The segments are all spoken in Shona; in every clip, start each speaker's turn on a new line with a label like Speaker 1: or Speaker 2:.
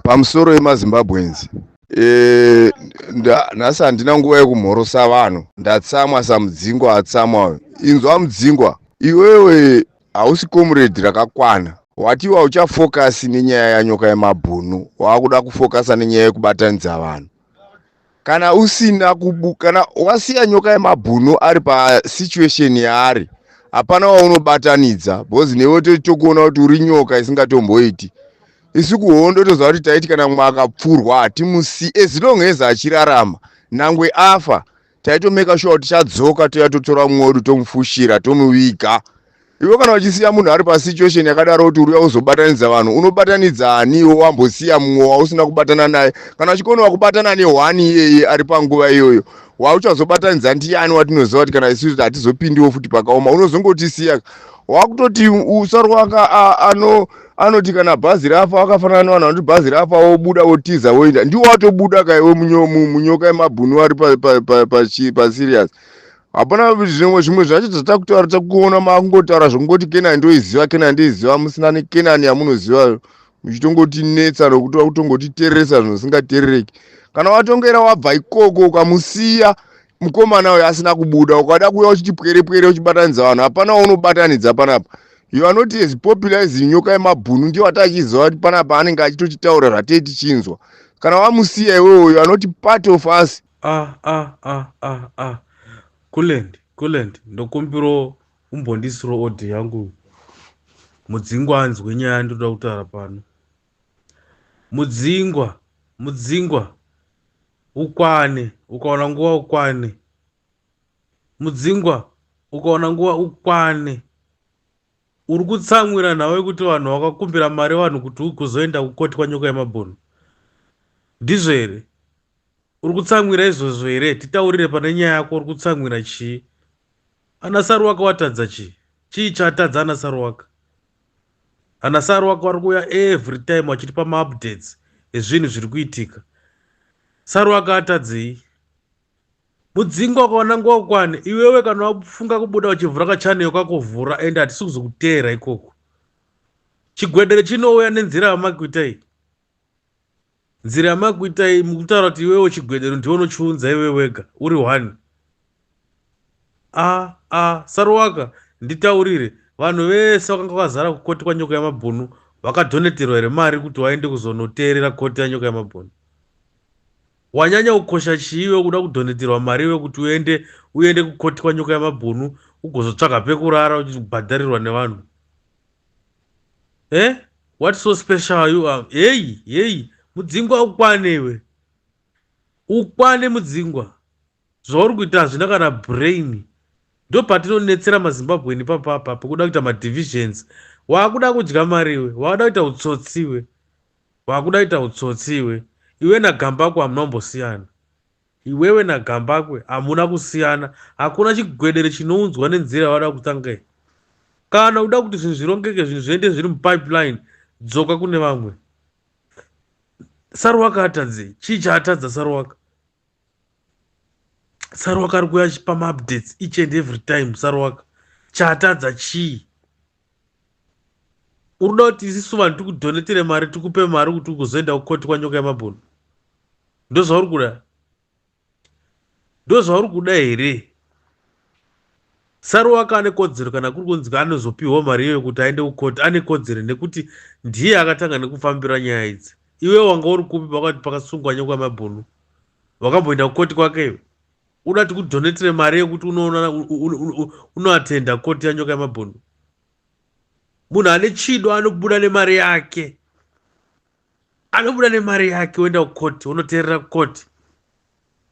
Speaker 1: Pamusoro yemaZimbabweans, nhasi handina nguva yekumhorosa vanhu. Ndatsamwa saMudzingwa atsamwa uyu. Inzwa Mudzingwa, iwewe hausi comrade rakakwana. Watiwa uchafokasi nenyaya yanyoka yemabhunu, waakuda kufokasa nenyaya yekubatanidza vanhu. Kana usina kubu, kana wasiya nyoka yemabhunu ari pasituation yaari, hapana waunobatanidza, because newe tokuona kuti uri nyoka isingatomboiti. Isu kuhondo toziva kuti taiti kana mumwe akapfurwa hatimusi, as long as achirarama. Nangwe afa, taitomeka sure kuti tichadzoka, toya totora mumwe wedu, tomufushira, tomuviga. Iwe kana uchisiya munhu ari pasituation yakadaro, kuti uriya uzobatanidza vanhu, unobatanidza ani iwe wambosiya mumwe wausina kubatana naye? Kana uchikonewa kubatana nehwani iyeye ari panguva iyoyo, wauchazobatanidza ndiani watinoziva kuti kana isusu hatizopindiwo futi pakaoma, unozongotisiya? Wakutoti usarwaka ano anoti kana bhazi rafa, wakafanana nevanhu vanoti bhazi rafa, wobuda, wotiza, woenda. Ndiwo watobuda kaiwe munyoka yemabhunu ari paserious. Hapana zvimwe zvacho zvatakutaura, takuona makungotaura zvokungoti Kenani ndoiziva, Kenani ndoiziva, musina neKenani yamunoziva, muchitongotinetsa nokuti wakutongotitereresa zvinhu zvisingaterereki. Kana watongera wabva ikoko, ukamusiya mukomana uyo asina kubuda, ukada kuuya uchiti pwere pwere uchibatanidza vanhu, hapana waunobatanidza panapa. You are not as popular as nyoka yemabhunu. Ndiyo watachiziva kuti panapa anenge achitochitaura zvatei tichinzwa. Kana wamusiya iwewo, you are not part of us.
Speaker 2: Ah ah ah ah ah, Kulend, Kulend, ndokumbiro umbondisiro audio yangu, Mudzingwa anzwe nyaya yandoda kutaura pano. Mudzingwa, Mudzingwa, ukwane. Ukaona nguva, ukwane. Mudzingwa, ukaona nguva, ukwane. Uri kutsamwira nhau yekuti vanhu vakakumbira mari vanhu kuti ugozoenda kukoti kwanyoka yemabhunu, ndizvo here? Uri kutsamwira izvozvo here? Titaurire pane nyaya yako. Uri kutsamwira chii? Ana Saruwaka watadza chii? Chii chatadza ana Saruwaka? Ana Saruwaka vari kuuya every time vachitipa maupdates ezvinhu zviri kuitika. Saruwaka atadzei? Mudzingwa, ukaona nguva, ukwane. Iwewe kana wafunga kubuda uchivhura kachannel kakovhura, ende hatisi kuzokuteera ikoko. Chigwedere chinouya nenzira yamakuita iyi. Nzira yamakuita iyi, mukutaura kuti iwewe chigwedero ndiwe unochiunza iwe wega uri one. A a, Saruwaka, nditaurire, vanhu vese vakanga vakazara kukoti kwanyoka yamabhunu vakadoneterwa here mari kuti vaende kuzonoteerera koti yanyoka yamabhunu? Wanyanya kukosha chiiwe kuda kudoneterwa mari iwe kuti uende kukoti kwanyoka yamabhunu, ugozotsvaga pekurara uchibhadharirwa nevanhu? Eh, what so special you are? Heyi heyi, Mudzingwa, ukwane iwe, ukwane Mudzingwa. Zvauri kuita hazvina kana brain. Ndo patinonetsera maZimbabweni papapa pekuda kuita madivisions. Waakuda kudya mari iwe, waakuda kuita utsotsi iwe, waakuda kuita utsotsi iwe. Iwe naGambakwe hamuna kumbosiyana. Iwewe naGambakwe hamuna kusiyana. Hakuna chigwedere chinounzwa nenzira yavada kutanga iyi. Kana uda kuti zvinhu zvirongeke, zvinhu zviende zviri mupipeline, dzoka kune vamwe. Saruwaka atadzei? Chii chaatadza Saruwaka? Saruwaka ari kuuya achipa maupdates each and every time. Saruwaka chaatadza chii? Uri kuda kuti isisu vanhu tikudonetere mari, tikupe mari kuti ugozoenda kukoti kwanyoka yamabhunu? Ndo zvauri kuda? Ndo zvauri kuda here? Saruwaka ane kodzero. Kana kuri kunzi anozopiwa mari iyoyo kuti aende kukoti, ane kodzero nekuti ndiye akatanga nekufambira nyaya idzi. Iwe wanga uri kupi pakati pakasungwa nyoka yamabhunu? Wakamboenda kukoti kwake iwe? Uda tikudonetere mari yekuti unoatenda koti yanyoka yamabhunu? Munhu ane chido anobuda nemari yake, anobuda nemari yake, oenda kukoti, unoteerera kukoti,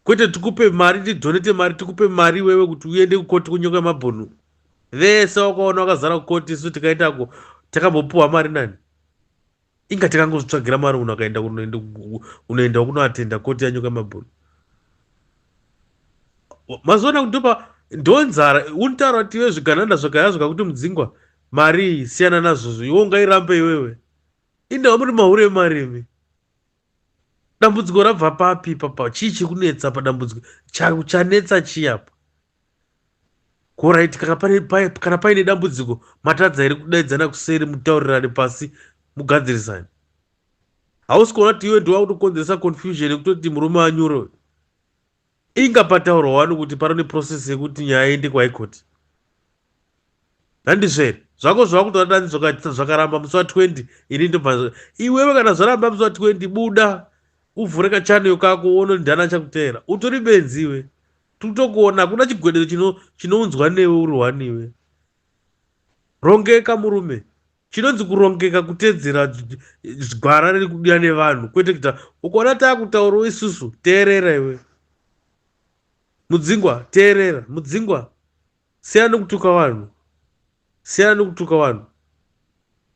Speaker 2: kwete tikupe mari, tidonete mari, tikupe mari iwewe kuti uende kukoti kunyoka yamabhunu. Vese wakaona wakazara kukoti, isu tikaendako takambopiwa mari nani? Inga tikangozvitsvagira mari. Munhu akaenda unoenda kunoatenda koti yanyoka yamabhunu. Mazuva ano ndopa ndonzara unotaura kuti iwe zvigananda zvakaya zvikakuti, "Mudzingwa, mari iyi siyana nazvozvo," iwe ungairambe iwewe? Indawa muri mahure emari imi. Dambudziko rabva papi papa? Chii chikunetsa padambudziko? Chanetsa chii apa? Alright, kana paine dambudziko, matadza here kudaidzana kuseri, mutaurirane pasi, mugadzirisane? Hausi kuona kuti iwe ndiwa kutokonzeresa confusion yekutoti murume anyure. Inga pataurwa wani kuti pano neprocess yekuti nyaya iende kuhigh court. Handizvo here? Zvako zvawakutora dani zvakaramba musi wa 20 ini ndobva iwewe kana zvaramba musi wa 20 buda uvhure kachannel kako uone kuti ndiani achakuteera. Utori benzi iwe. Tikutokuona hakuna chigwedero chinounzwa newe uri one iwe. Rongeka murume. Chinonzi kurongeka kutedzera gwara riri kudiwa nevanhu kwete kuita ukaona taakutaurawo isusu teerera iwe. Mudzingwa teerera mudzingwa siyana nekutuka vanhu siyana nekutuka vanhu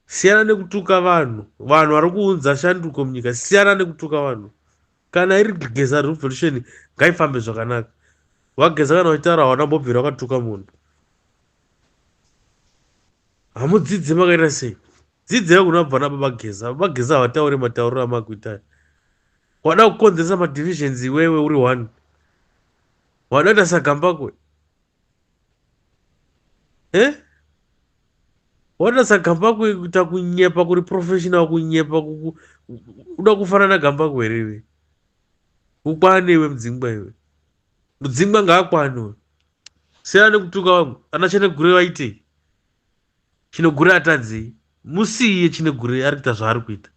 Speaker 2: siyana nekutuka vanhu vanhu vari kuunza shanduko munyika siyana nekutuka vanhu kana iri geza revolution ngaifambe zvakanaka wageza kana uchitaura hawana mbobvira wakatuka munhu hamudzidze makaita sei dzidzai kuna bva nababa geza baba geza havataure matauriro amakuita wada kukonzeresa madivisions iwewe uri one wada kuita sagambakwe eh wada sagambakwe kuita kunyepa kuri professional kunyepa uda kufanana gambakwe here iwe ukwane iwe mudzingwa iwe mudzingwa ngaakwane uyu siyana nekutuka vangu ana chinegure vaitei chinegure atadzei musiye chinegure ari kuita zvaari kuita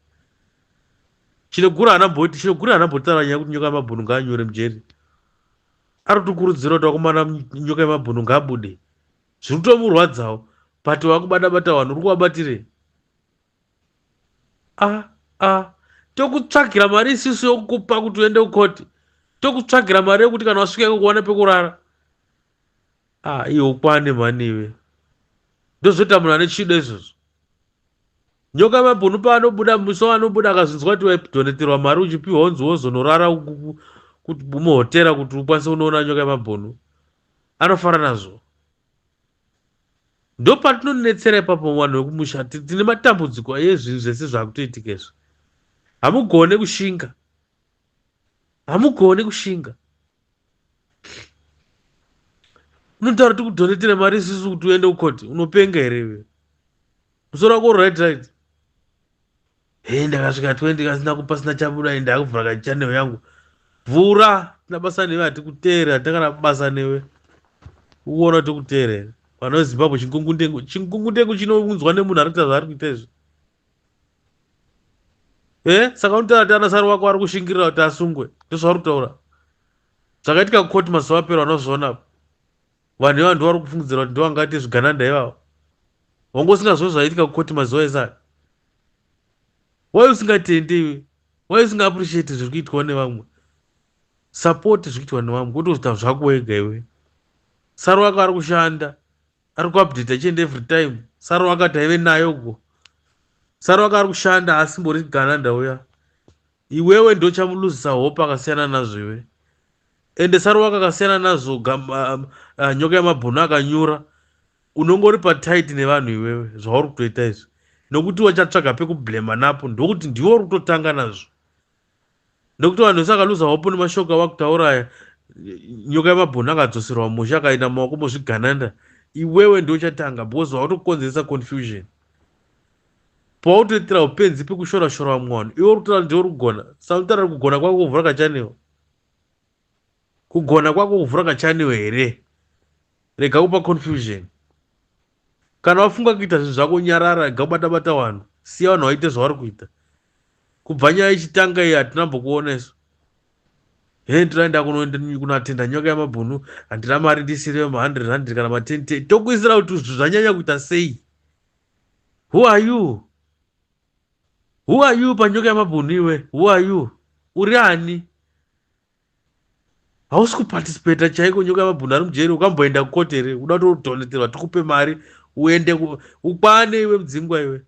Speaker 2: chinegure haana mboti chinegure haana mbotaura nyaya kuti nyoka yemabhunu ngaanyure mujeri ari kutokurudzira kuti vakomana nyoka yemabhunu ngaabude zviri kutomurwadzawo but wakubata bata vanhu uri kuvabatirei a a tokutsvagira mari isusu yokukupa kuti uende kukoti tokutsvagira mari yekuti kana wasvika iko kuwana pekurara a iwe ukwane mhani iwe ndozvoita munhu ane chido izvozvo nyoka yemabhunu paanobuda musi waanobuda akazvinzwa kuti waidoneterwa mari uchipiwa unzi wozonorara muhotera kuti ukwanise kunoona nyoka yemabhunu anofara nazvo Ndopatinonetsera ipapo vanhu vekumusha tine matambudziko ezvinhu zvese zvakutoitika izvi. Hamugone kushinga. Hamugone kushinga. Unotaura kuti kudonetera mari isusu kuti uende kukoti unopenga here iwe? Musoro wako right right. Hey, ndakasvika 20 kasina kupasina chabuda ndakuvhura kachannel yangu. Vhura, tina basa newe hatikuteere, hatina kana basa newe. Uona tikuteere. Vana veZimbabwe chingungundengu, chingungundengu chinounzwa nemunhu ari kuita zvaari kuita izvi. Eh, saka unotaura kuti ana sari wako ari kushingirira kuti asungwe. Ndozvauri kutaura. Zvakaitika kukoti mazuva apera unozviona. Vanhu ivava ndivo vari kufungidzira kuti ndivo vangaite zvigananda ivavo. Wanga usingazwe zvaiitika kukoti mazuva ese aya. Why usingatendi iwe? Why usinga appreciate zviri kuitwa nevamwe? Support zviri kuitwa nevamwe kwete kuita zvako wega iwe. Saro wako ari kushanda, ari kuupdate achienda every time. Saro wako taive naye uko. Saro wako ari kushanda asimbori gananda uya. Iwewe ndochamuluzisa hope akasiyana nazvo iwe. Ende Saruwaka akasiyana nazvo nyoka yemabhunu akanyura unongori patight nevanhu iwewe zvauri kutoita izvi nokuti wachatsvaga pekublema napo ndokuti ndiwe uri kutotanga nazvo nekuti vanhu vese akaluza hope nemashoko avakutaura aya nyoka yemabhunu akadzoserwa musha akaenda mumaoko mozvigananda iwewe ndiwe uchatanga because wakutokonzeresa confusion pawautoitira upenzi pekushora shora vamwe vanhu iwe uri kutaura ndiwe uri kugona sautaura kugona kwako kuvhura kachanel Kugona kwako kuvhura kachannel here? Rega kupa confusion. Kana wafunga kuita zvinhu zvako nyarara, rega kubata bata vanhu. Siya vanhu vaite zvavari kuita. Kubva nyaya ichitanga iyi hatina mbokuona isu. He ndinoenda kunatenda nyoka yamabhunu, handina mari ndisiire ma 100 100 kana ma 10 10. Tokuisira kuti zvinhu zvanyanya kuita sei? Who are you? Who are you panyoka yamabhunu iwe? Who are you? Uri ani? Hausi kuparticipata chaiko nyoka yamabhunu ari mujeri ukamboenda kukoti here? Uda kutodoneterwa tikupe mari uende ukwane iwe mudzingwa iwe.